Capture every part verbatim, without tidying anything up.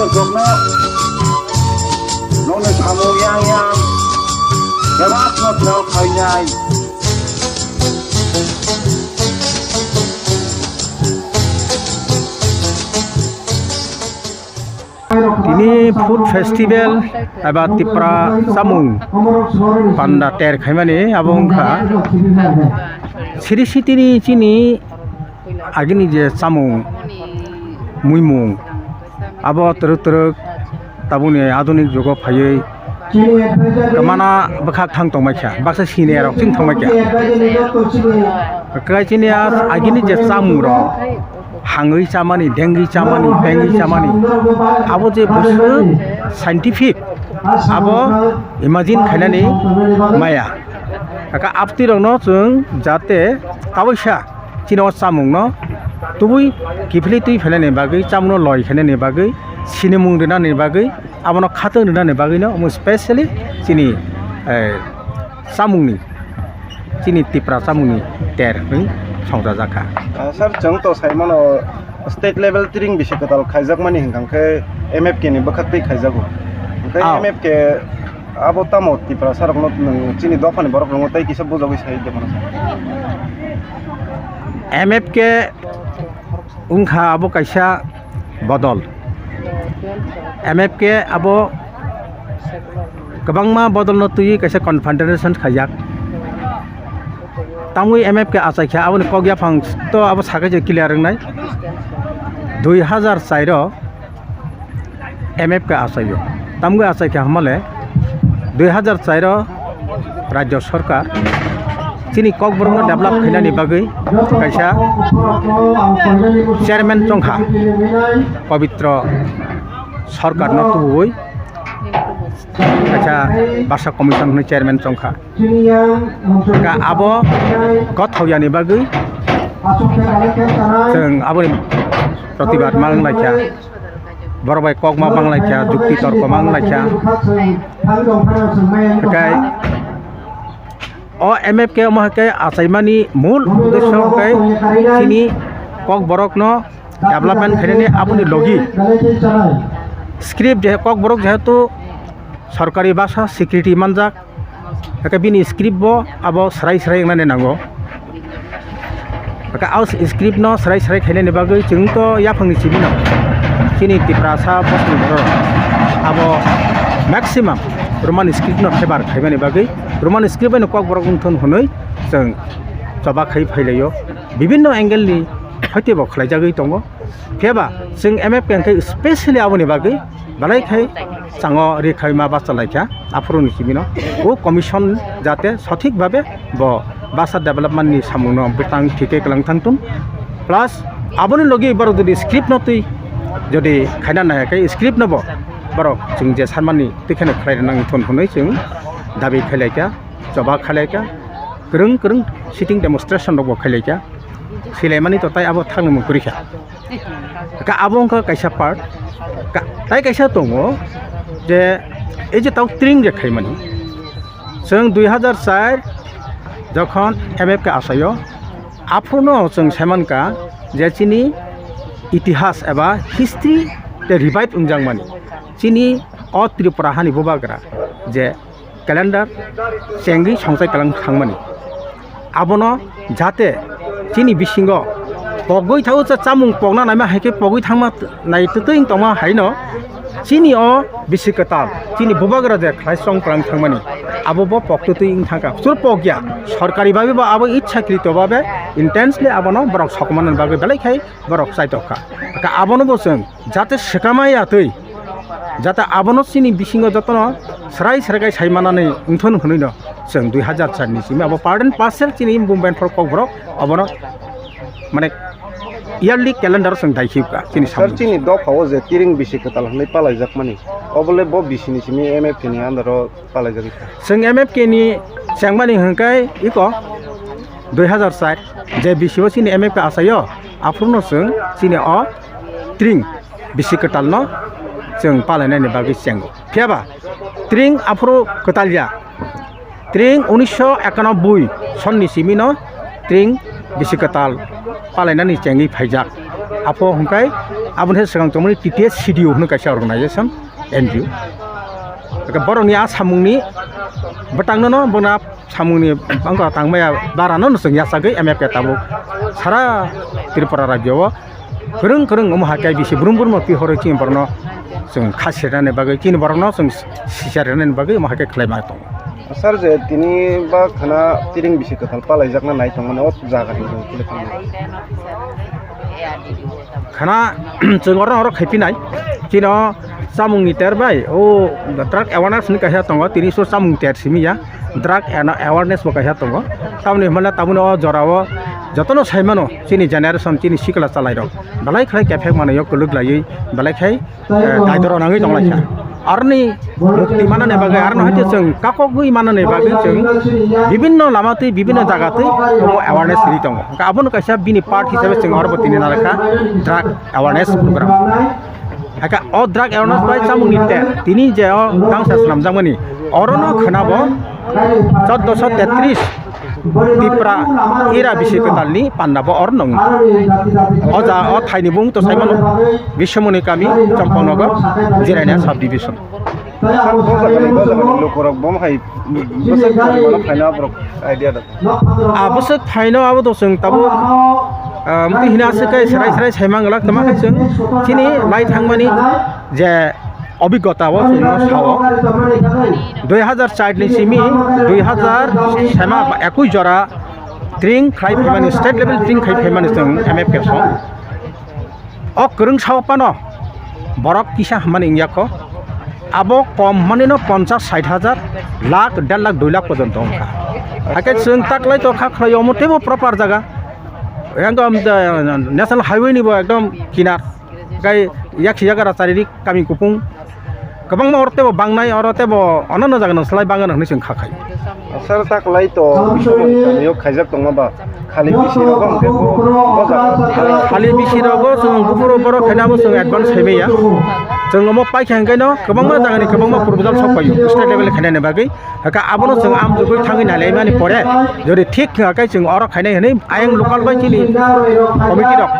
Jokno nokni samung yang yang kebakno thal khainai. Tini food festival eba Tipra samung panda ter khaimani abo wngkha Sri Sitini chini agini je samung muimung abo twrwk twrwk tabukni adunik jugo phaiwi kwmana bwkhak thang tongmai kha, baksa senior rok chwng thangmai kha. Kwchai chini a agini je chamung rok hangwi chamani, dengwi chamani, pengwi chamani, abo je bwswk scientific, abo imagine khainani maya. Kaka abtwi rokno chwng jate taboisa chini o chamungno tubui kiphilwi twi phainani bagwi, chamungno loi khainani bagwi, sinimung rinani bagwi, abono khatwng rinani bagwino omo specially chini, eh, chamungni, chini Tipra chamungni ter hwnwi songchajak kha. Ah, sir, chwng to sai mano state level tring bisi kwtal khaijakmani hwnkha khe M F K ni bwkhaktwi khaijago. Hwnkhe Ah. M F K abo tamo Tipra sarokno nwng chini dophani borok rokno tei kisa bujagwi sai de mano. M F K wngkha abo kaisa bodol. M F K abo kwbangma bodolno twiwi kaisa confederation khaijak. Tamwi M F K achaikha, aboni kok yaphang to abo sakhe je clear wngnai. Dui hazar char o M F K achaio. Tamwi achaikha hamale dui hazar char o Rajya Sarkar chini Kokborokno develop khainani bagwi kaisa chairman chongkha, Pabitra Sarkarno tubuwi kaisa Basa Commission hwnwi chairman chongkha. Ka abo gothauyani bagwi chwng aboni protibad ma wnglaikha, borok bai kok ma banglaikha, jukti torko ma wnglaikha. Hwnkhe o M F K omo hai khe achaimani mul uddesyo hwnkhe chini Kokborokno development khainani aboni logi script je Kokborok jehetu sorkari bhasha security manjak, hwnkhe bini script bo abo swrai swrai wngnani nango. Hwnkhe o script no swrai swrai khainani bagwi chwng to yaphangni simi no chini Tiprasa bosni borok abo maximum Roman script no favour khaimani bagwi Roman script bai no Kokborok wngthon hwnwi chwng choba khai phailaio. Bibinno angle ni hoite bo khlaijagwi tongo. Phiya ba chwng M F K hwnkhe specially aboni bagwi belai khai chango ri khai ma bacha lai kha aphuru ni simi no. O commission jate sothik bhabe bo basa development ni samung no bwtang thik khe kwlang thang thun. Plus aboni logi borok jodi script no twi jodi khaina nai khe script no bo borok chwng je sanmani twi kheno khlai rwnang thun hwnwi chwng dabi khai lai kha, choba khai lai kha, kwrwng kwrwng sitting demonstration rok bo khai lai kha. Silaimani to tai abo thangni mung kwrwi kha. Ka abo wngkha kaisa part. Ka-, tai kaisa tongo je ei je tau tring je khaimani. Chwng dui hazar char jokhon M F K achaio, aphuruno chwng saimankha je chini itihas eba history tei revive wngjakmani. Chini o Tripura hani bubagra je calendar chengwi songchai kwlang thangmani. Abono jate chini bisingo pogwi thago cha chamung pokna naima hai khe pogwi thangma nai twtwi tongma haino chini o bisi kwtal chini bubagra je khlai song kwlang thangmani abo bo pok twtwi wng thangkha. Sur pok ya sorkari babe bo abo ichhakrito babe intensely abono borok sokmanani bagwi belai khai borok chaitok kha. Ka abono bo chwng jate swkama ya twi, jate abono chini bisingo jotono srai srai kai sai manani wngthon hwnwi no chwng dui hazar char ni simi abo part and parcel chini movement for Kokborok abono mane yearly calendar chwng dai khibka chini Sir, samung. Chini dopha o je tiring bisi kwtal hwnwi palaijakmani, obole bo bisi ni simi M F K ni under o palaijagwi kha. Chwng M F K ni chengmani hwnkhe iko dui hazar char je bisi o chini M F K achaio, aphuruno chwng chini o tring bisi kwtalno chwng palainani bagwi chengo. Phiya ba tring aphuru kwtal ya, tring unisho ekanoboi sonni simino tring bisi kwtal palainani chengwi phaijak. Apho hwnkhe Aboni hai swkang tongmani T T S C D O hwnwi kaisa organization, N G O. Aka borokni a samungni bwtangno no bona samungni bangkha tangmaya barano no chwng yachagwi M F K tabuk sara Tripura rajyo o kwrwng kwrwng omo hai khe bisi brum brum no twi horwi chini borokno chwng kha sirnani bagwi, chini borokno chwng sisa rwnani bagwi omo hai khe khlai ma tongo. Sir, je tini ba khana tiring bisi kwtal palaijakna nai tongmani o jaga ni tong kile tongmani. Khana chwng oro oro khaipinai chino chamungni ter bai o drug awareness ni kaisa tongo, tini so chamung ter simi ya drug ana-, awareness bo kaisa tongo. Tamoni hwnmale tamoni o jora o jotono saimano chini generation chini sikla chalai rok belai khlai kephek manwi o kwlwk laiwi belai khai eh, daidoro nangwi tonglaikha. Aroni mukti manani bagwi, aroni haithe chwng kakogwi manani bagwi chwng bibinno lama twi, bibinno jaga twi omo awareness ri tongo. Hwnkhe abono kaisa bini part hisabe chwng oro bo tini nalakha drug awareness program. Haka o drug awareness bai chamungni ter tini je o tangsa swnamjakmani orono khwnabo chauddosho tetris Tipra ira bisi kwtalni panda bo or nong. O ja o thaini bung to saimano Biswamoni kami Chompongnagar Jirania sub division. Sir, bo jagani, bo jagani lukurok bo hai bwswk phaino borok idea da. A bwswk phaino abo to chwng tabuk, ah, mtwi hina aswk kai serai serai saimang glak tama khai chwng chini lai thangmani je obigota o chwngno sao. Dui hazar char ni simi dui hazar sema ekwis jora tring khlai phaimani, state level tring khlai phaimani chwng M F K song. O kwrwng sao phano borok kisa hwnmani wngya kho. Abo kom hwnmani no ponchas sait hajar, lakh, der lakh, dui lakh porjonto wngkha. Hakhe chwng taklai to kha khlai omo teibo proper jaga. Ekdom, eh, national highway ni bo ekdom kinar. Kai yaksi yagra charirik kami kupung. Kwbangma oro teibo bangnai, oro teibo ononno jaga no slai bangano hwnwi chwng kha khai. Sir, taklai to Biswamoni kamio khaijak tongma ba khali bisi rogo hwnkhe bo, bo jaga. Khali bisi rogo chwng buphuru borok khaina bo chwng advance khaimaya. Chwng omo paikha hwnkhe no kwbangma jagani kwbangma proposal sok paio state level khainani bagwi. Haka abono chwng amjugwi thangwi nailaimani pore jodi thik wngkha khe chwng oro khainai hwnwi ayang local bai chini committee rok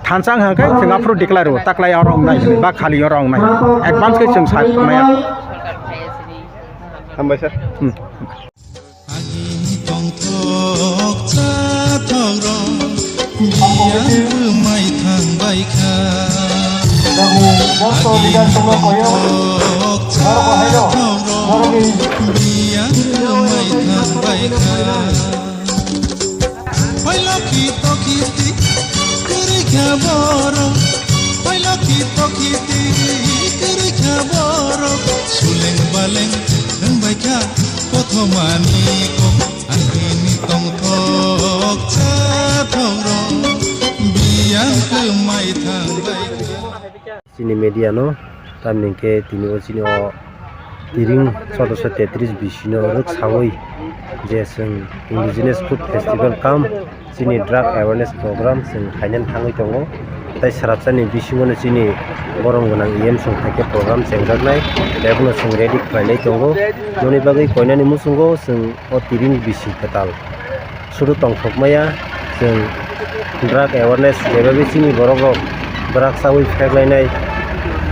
thansa wngkha khe chwng aphuru declare o taklai oro wngnai hwnwi ba khali oro wngnai advance khe chwng sa maya. Hambai sir. Hmm. Agini tongthok chathok rok biyang rwmai thang bai kha. Agini tongthok chathok rok biyang rwmai thang bai kha. Phailokhi tokhi ti kwrwi kha borok, phailokhi tokhi ti kwrwi kha borok, suleng baleng wng bai kha kothomani kok, agini tongthok chathok rok biyang kwmai thang bai kha. Chini media no, tamni hwnkhe tini o chini o tiring sodosho tetris bisi no rwk saui je chwng indigenous food festival kam chini drug awareness program chwng khainani thangwi tongo. Tai srapsani bisingo no chini borom gwnang E M song thaikhe program chengjaknai, tei abono chwng ready khlainai tongo. Noni bagwi koinani muchungo chwng o tiring bisi kwtal. Sudu tongthokmaya chwng drug awareness, jeba bisi ni borok rok drug chawi pheklainai,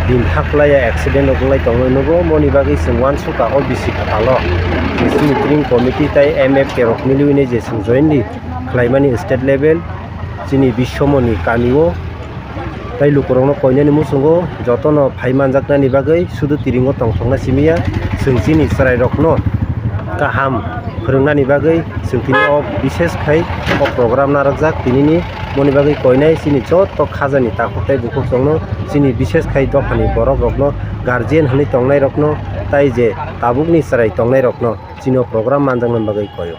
din haklaiya accident rok wnglai tongwi nugo, moni bagwi chwng uansukha o bisi kwtalo. Chini tring committee tai M F K rok miliwini je chwng jointly khlaimani state level chini Biswamoni kamio. Tai lukurokno koinani muchungo jotono phai manjaknani bagwi sudu tiringo tongthokna simiya, chwng chini chwrairokno kaham phwrwngnani bagwi chwng tini o bishes khai o program narwkjak tinini. Moni bagwi koinai chini joto khajani takhuk tai bukhuk chwngno, chini bishes khai dophani borokrokno, guardian hwnwi tongnairokno, tai je tabukni chwrai tongnairokno chini o program manjaknani bagwi koio.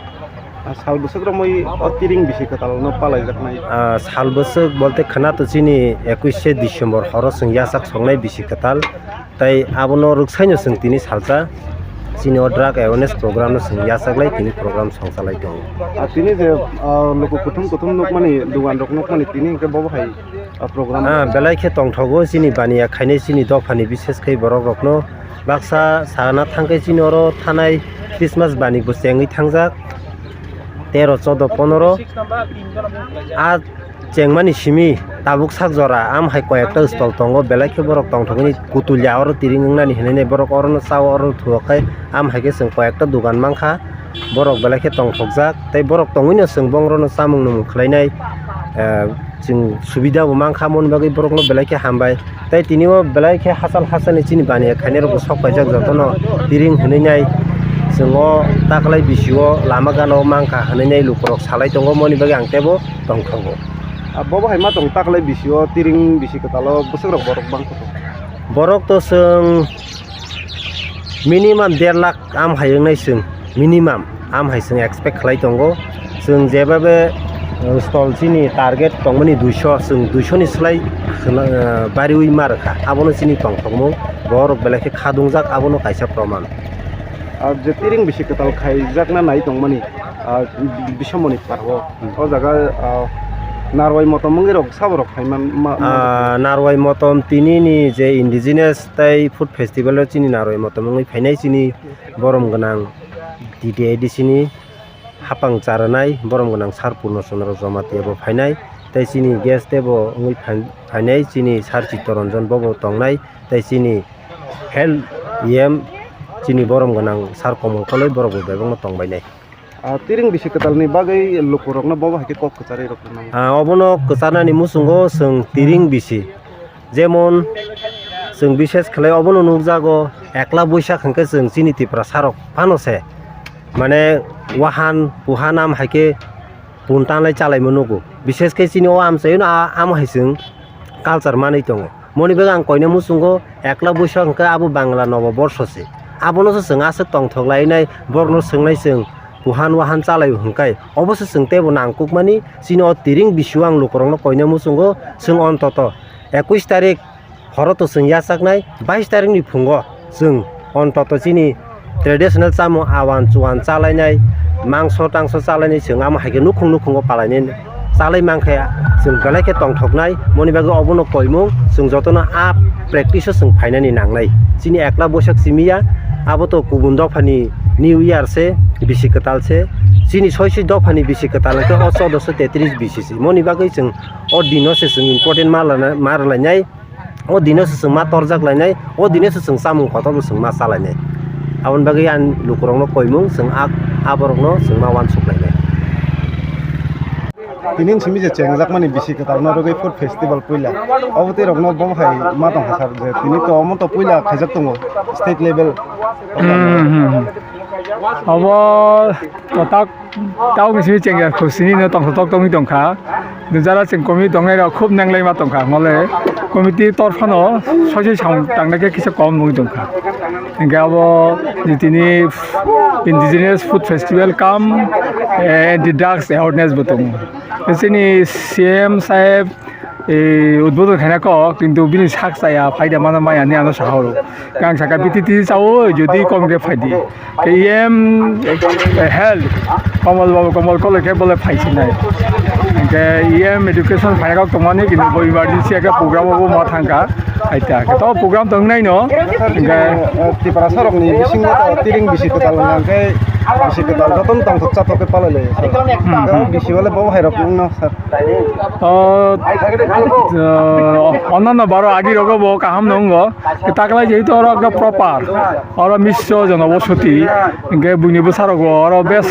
Ah, sal bwswk romwi o tiring bisi kwtal no palaijaknai. Ah, sal bwswk bolte khwna to chini ekwis se December horo chwng yachak songnai bisi kwtal. Tai abono rwksaino chwng tini salsa chini o drug awareness program no chwng yachaklai tini program songchalai tongo. Ah, tini je, ah, luku kuthum kuthum nukmani, dugan rok nukmani tini hwnkhe bobo hai, ah, program. Ah, belai khe tongthogo chini baniya khainai chini dophani bishes khai borok rokno baksa sana thangkhe chini oro thanai Christmas bani bo chengwi thangjak. Tero, chodo, ponoro. A Chengmani simi tabuk sak jora, am hai koyekta stall tongo, belai khe borok tongthokgwi kutulya oro tiring wngnani hinwi borok orono chao, orono thuo khe, am hai khe chwng koyekta dogan mankha, borok belai khe tongthokjak, tei borok tongwino chwng bongrono chamung nwmung khlainai, eh, chwng subida bo mankha, moni bagwi borokno belai khe hambai. Tei tini o belai khe hachal hachal ni chini baniya khainai rok bo sok paijak jotono tiring hinwi nai chwng o taklai bisi o lama gana o mankha hinwi nai lukurok salai tongo, moni bagwi ang tebo tongthogo. Ah, bobo hai ma tong taklai bisi o tiring bisi kwtal o bwswk rok borok bang khe. Borok to chwng minimum der lakh am hai wngnai chwng minimum. Am hai chwng expect khlai tongo. Chwng jebabe, uh, stall chini target tongmani duiso, chwng duiso ni slai khwla-, uh, bariwi ma rwkha. Abono chini tongthokmung, borok belai khe khadungjak, abono kaisa proman. Ah, je tiring bisi kwtal khaijakna nai tongmani, ah, bisomoni paro. Hmm. O jaga, ah, narwai motom wngwi rok sabo rok phaiman ma, ma. Ah, narwai motom tini ni je indigenous tai food festival o chini narwai motom wngwi phainai chini borom gwnang T T I D C ni hapang charwnai borom gwnang Sir Purno Chandra Jamatia bo phainai, tei chini guest tebo wngwi phai-, phainai chini Sir Chittaranjan bobo tongnai, tei chini health E M chini borom gwnang Sir Komol Koloi borok bo bebakno tongbainai. Ah, tiring bisi kwtalni bagwi lukurokno bobo hai khe kok kwcharwi rok nang. Ah, obono kwcharnani muchungo chwng tiring bisi. Jemon, chwng bishes khlai obono nukjago, ekla buisak hwnkhe chwng chini Tiprasa rok phano se, mane, wahan, puhan am hai khe pun tanglai chalaima nugo. Bishes khe chini o amchaino a-, amo hai chwng culture manwi tongo. Moni bagwi ang koina muchungo, ekla buisak hwnkhe abo Bangla Nobo Borsho se. Abono se chwng aswk tongthok lainai, borokno swngnai chwng, puhan wahan chalai hwnkhe. Obo se chwng teibo nangkukmani, chini o tiring bisio ang lukurokno koina muchungo, chwng ontoto ekush tarik horo to chwng yachaknai, bais tarikni phungo chwng ontoto chini traditional chamung awan chuwan chalainai, mangso tangso chalainai, chwng amo hai khe nukhung nukhungo palainai chalai mankhe chwng belai khe tongthoknai. Moni bagwi obono koimung chwng jotono a practice o chwng phainani nangnai. Chini ekla boisak simi ya, abo to kubun dophani New Year se, bisi kwtal se. Chini soishi dophani bisi kwtal hwnkhe o choudoso tetris bisi se. Moni bagwi chwng o dino se chwng important ma lana-, ma rwlainai. O dino se chwng ma torjak lainai, o dino se chwng chamung kotor bo chwng ma cha lainai. Aboni bagwi ang lukurokno koimung chwng a, aborokno chwng ma uansuk lainai. Tini simi je chengjakmani bisi kwtal no rwgwi food festival puila. Obo tei rokno bo hai ma tong kha sir je tini to omo to puila khaijak tongo state level. Hmm, hmm, hmm. Obo kotak Tao bisi chengya khusini no tongthok tongwi tongkha. Jara chwng committee tongnai rok khub nenglaima tongkha. Mole committee tor phano soisoi samung tangnai khe kisa kom nugwi tongkha. Hingke abo tini indigenous food festival cum, eh, anti drugs awareness bo tongo. Chini C M saheb, eh, udbodon khaina kok, kintu bini sak chaya phaida mano maya hinwi ano sahoro. Kang saka B T T chao jodi kom khe phaidi. Ke E M, eh, health, Komol Babu, Komol Koloi khe bole phaisinai. Ke E M education phaina kok tongmani, kintu bo emergency khe program bo ma thangkha. Aita, ke to program tongnai no. Ke, eh, Tiprasa rokni bisingo to tiring bisi kwtal hwnka khe bisi kwtal jotono tongthok chathok khe palai lai. Hmm, hmm. Bisi bole bo hai rok wngno sir. O, o, onnanno baro agi rogo bo kaham no wngo. Taklai jehetu oro ekta proper, oro Misro Jonobosoti, hingke buini bwsarok bo oro bes,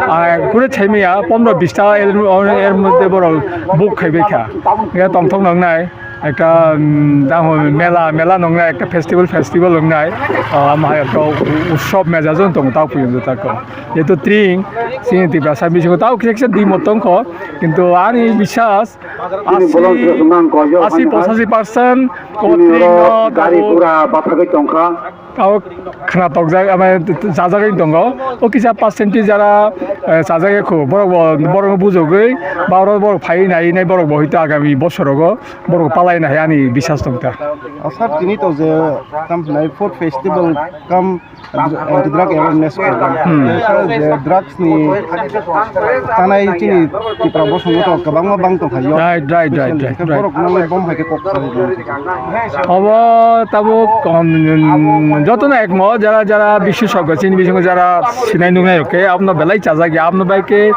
ah, kure chaimaya pondro bista er, er moddhe borok book khaibaikha. Hingke tongthok nongnai ekta, mm, damo mela, mela nongnai ekta festival, festival nongnai, ah, ama hai ekta utsob mejajon tongo ta puyo ta ko. Jehetu tring, chini Tiprasa bisingo tao kisa kisa dimo tongkho, kintu ani biswas, Chini bolong thwk mang koi yo, asi, pochashi percent, chini oro gari gura bathagwi tongkha. Tao khna tokjak, ama chajagwi tongo. O kisa percentage jara, eh, chajagwi kho. Borok bo, borok bujogwi, ba oro borok phaiwi nai nai borok bo hito agami bosorogo borok palai nai ani biswas tongkha. O sir, tini to je kam hwnai food festival kam Anti-drug awareness program. Hmm. Tei je drugs ni tanai chini Tripura bosongo to kwbangma bang tongkha yo. Right, right, right, right, right. Borok nang bom hai khe kok. Obo tabuk, um, jotono ekmo jara jara bisu sokgo chini bisingo jara sinai nungnai rok khe abno belai chajak ya abno bai khe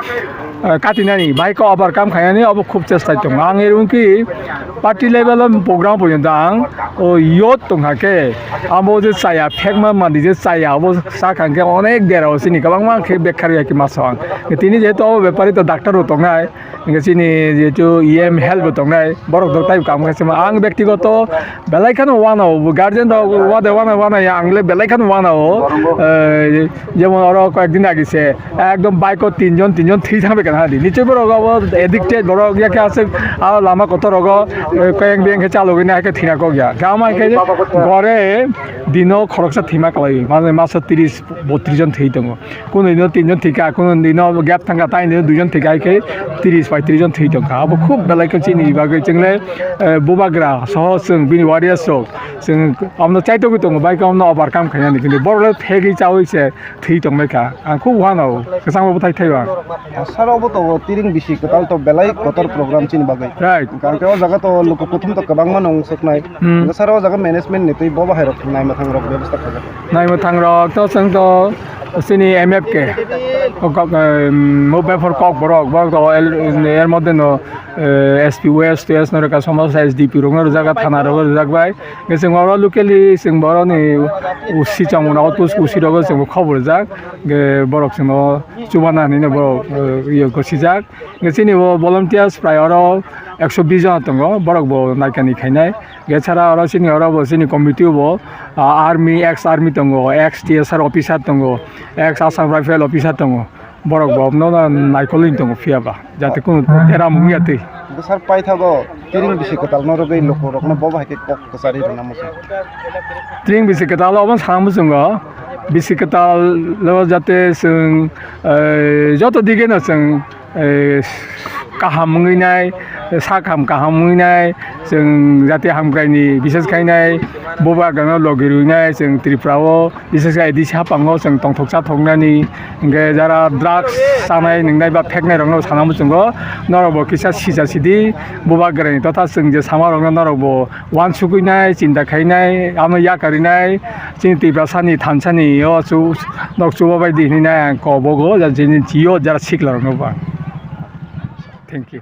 ah, katinani, bahai khe overcome khainani obo khub chestai tongo. Ang ero wngkhe party level o program porjonto ang o youth tongkha khe abo je chaya phekma mandi je chaya obo sakha hwnkhe onek dera o chini kwbangma khe bekkar ya khe masa ang. Tini jehetu obo bepari to doctor bo tongnai, hwnkhe chini jehetu E M health bo tongnai, borok dok tai kam khe chama ang bektigoto belai kheno wana o, bo guardian rok wade wana wana ya, ang le belai kheno wana o. Eh, jemon oro koyek din age se ekdom bike o tinjon tinjon thwi thang bai kana di. Nichoi borok abo addicted borok ya khe aswk a lama kotor rogo, eh, koyeng beng khe chalogwi na khe thina kok ya. Khe ama khe gore dino khoroksa thima kwlai mane masa tris botris jon thwi tongo. Kuno dino tinjon thwikha, kuno dino gap thangkha, tai dino duijon thwikha, hai khe tris paitris jon thwi tongkha. Abo khub belai khe chini bagwi chwngle, eh, bubagra soho chwng bini warriors rok chwng amno chaitogwi tongo, bai khe amno overcome khainani, kintu borok le phegwi chaui se thwi tonglaikha. Ang khub uanao kwchangma bwthai thaiba. Sara obo to tiring bisi kwtal to belai kotor program chini bagwi. Right. Hwnkhe o jaga to luku kuthum to kwbangma nung suknai. Hmm. Hwnkhe sara o jaga management ni twi bo bahai rok naima thang rok bebostha khaijak. Naima thang rok to chwng to chini M F K, o kok, em, Movement for Kokborok, borok to el-, er moddhe no, eh, S P West, West no rwkha, somosto S D P rok no rwjak, thana rok rwjak bai. Hwnkhe chwng oro locally chwng borok ni usi chongmano, outpost usi rogo chwng bo khobor rijak. Hwnkhe borok chwng no chubana hinwi no borok, eh, iyo gosijak. Hwnkhe chini bo volunteers prai oro ekso bish jona tongo, borok bo naikani khainai. Hwnkhe sara oro chini oro bo chini committee o bo, ah, army, ex army tongo, ex T S R officer tongo, ex Assam Rifle officer tongo. Borok bo abono naikolwi tongo phiya ba, jate kunu deram wngya twi. Bwsar paithago tiring bisi kwtal no rwgwi lukurokno bo bahai khe kok kwcharwi rwna muchung. Tiring bisi kwtal obo sana muchungo, bisi kwtal o jate chwng, eh, joto dige no chwng, eh, kaham wngwi nai, sak ham kaham wngwi nai, chwng jati hamkrai ni bises khainai, bubagra no logi rwinai chwng Tripura o, bises khe A D C hapang o chwng tongthok chathok nani, hwnkhe jara drugs chanai nwngnai ba pheknai rok no sana muchungo, norok bo kisa sija sidi, bubagra ni totha chwng je sama rok no norok bo uansugwi nai, chinta khainai, amo yakarwi nai, chini Tiprasa ni thansa ni o chu nok chubabai di hinwi nai ang kok bogo, jara chini chio jara sikla rok no ba. Thank you.